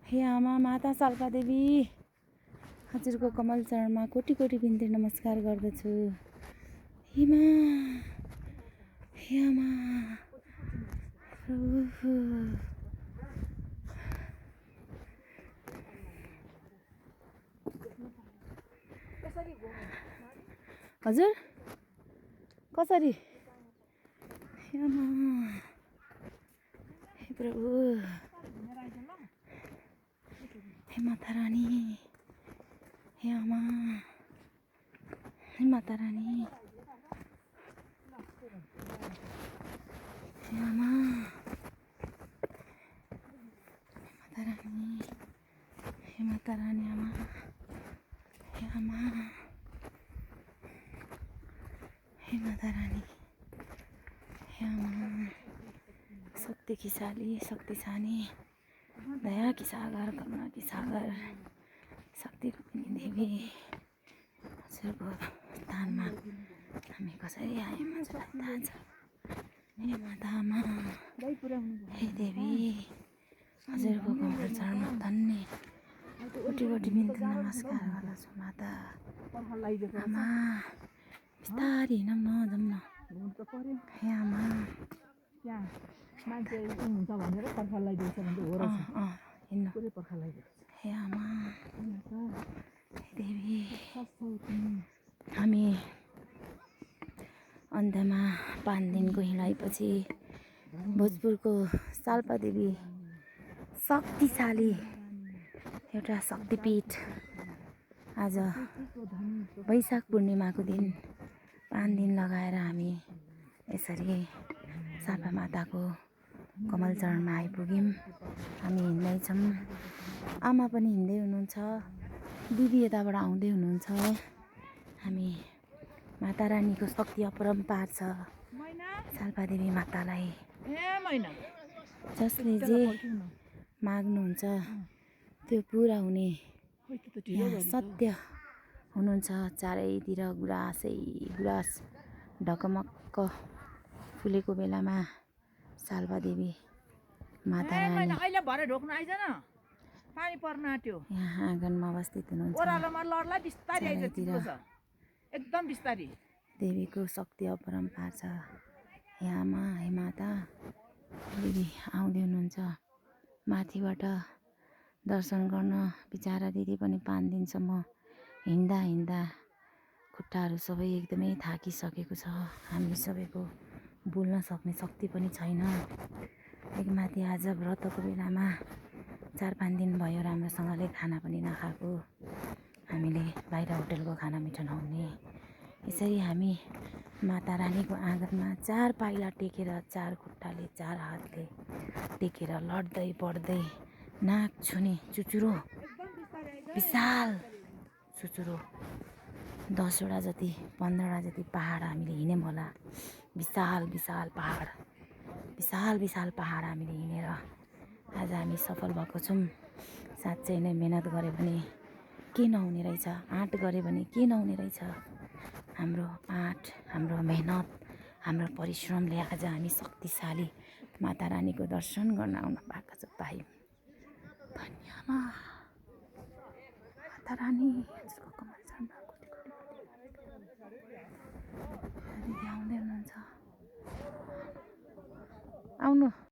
हे आमा माता साल्पा देवी, हजुरको कमल चरणमा कोटी कोटी बिन्ती नमस्कार गर्दछु। हे आमा हजुर कसरी? हे आमा, हे प्रभु, हे माता रानी, हे आमा, हे माता रानी, हे आमा, हे माता रानी, हे माता रानी आमा, हे आमा, हे माता रानी, हे आमा, शक्ति की शाली, शक्तिशाली, दया की सागर, करुणा की सागर, शक्ति रूपिणी देवी, हजुरको स्थानमा हामी कसरी आयौँ हजुरलाई थाहा छ। हे माता आमा, हे देवी, हजुरको कमल चरणमा धन्य कोटी कोटी बिन्ती नमस्कार गर्दछु। माता आमा बिस्तारी हिँडौँ न, जाउँ न। हे आमा, मान्छे हुन्छ भनेर पर्खाल लगाइदिएछ भने हो रहेछ। हिँड्नु। पुरै पर्खाल लगाइदिएछ। हे आमा, हे देवी, हामी अन्त्यमा 5 दिनको हिँडाइपछि भोजपुरको साल्पा देवी शक्तिशाली एउटा शक्तिपीठ आज वैशाख पूर्णिमाको दिन 5 दिन लगाएर हामी यसरी साल्पा माताको कमल चरणमा आइपुग्यौँ। हामी हिँड्दैछौँ, आमा पनि हिँड्दै हुनुहुन्छ, दिदी यताबाट आउँदै हुनुहुन्छ। हामी माता रानीको शक्ति अपरम्पार छ। साल्पा देवी मातालाई जसले जे माग्नुहुन्छ त्यो पुरा हुने यहाँ सत्य हुनुहुन्छ। चारैतिर गुराँस ढकमक्क फुलेको बेलामा साल्पा देवी माता रानी अहिले भरे ढोक्न आइज न, पानी पर्न आँट्यो। यहाँ आँगनमा अवस्थित हुनुहुन्छ। ओह्रालोमा लड्ला बिस्तारी आइज, चिप्लो छ एकदम बिस्तारी। देवीको शक्ति अपरम्पार छ। हे आमा, हे माता दिदी आउँदै हुनुहुन्छ माथिबाट दर्शन गर्न। बिचारा दिदी पनि 5 दिनसम्म हिँड्दा हिँड्दा खुट्टाहरू सबै एकदमै थाकिसकेको छ। हामी सबैको बोल्न सक्ने शक्ति पनि छैन। एकमाथि आज व्रतको बेलामा 4-5 दिन भयो राम्रोसँगले खाना पनि नखाएको। हामीले बाहिर होटलको खाना मिठो नहुने। यसरी हामी माता रानीको आँगनमा 4 पाइला टेकेर, 4 खुट्टाले 4 हातले टेकेर लड्दै बढ्दै नाक छुने चुचुरो विशाल चुचुरो 10वटा जति 15वटा जति पहाड हामीले हिँड्यौँ होला। विशाल विशाल पहाड हामीले हिँडेर आज हामी सफल भएको छौँ। साँच्चै नै मेहनत गऱ्यो भने के नहुने रहेछ, आँट गऱ्यो भने के नहुने रहेछ। हाम्रो आँट, हाम्रो मेहनत, हाम्रो परिश्रमले आज हामी शक्तिशाली माता रानीको दर्शन गर्न आउन पायौँ। धन्यवाद माता रानी, हजुरको कमल चरणमा कोटी कोटी दिदी आउँदै हुनुहुन्छ। आउनु।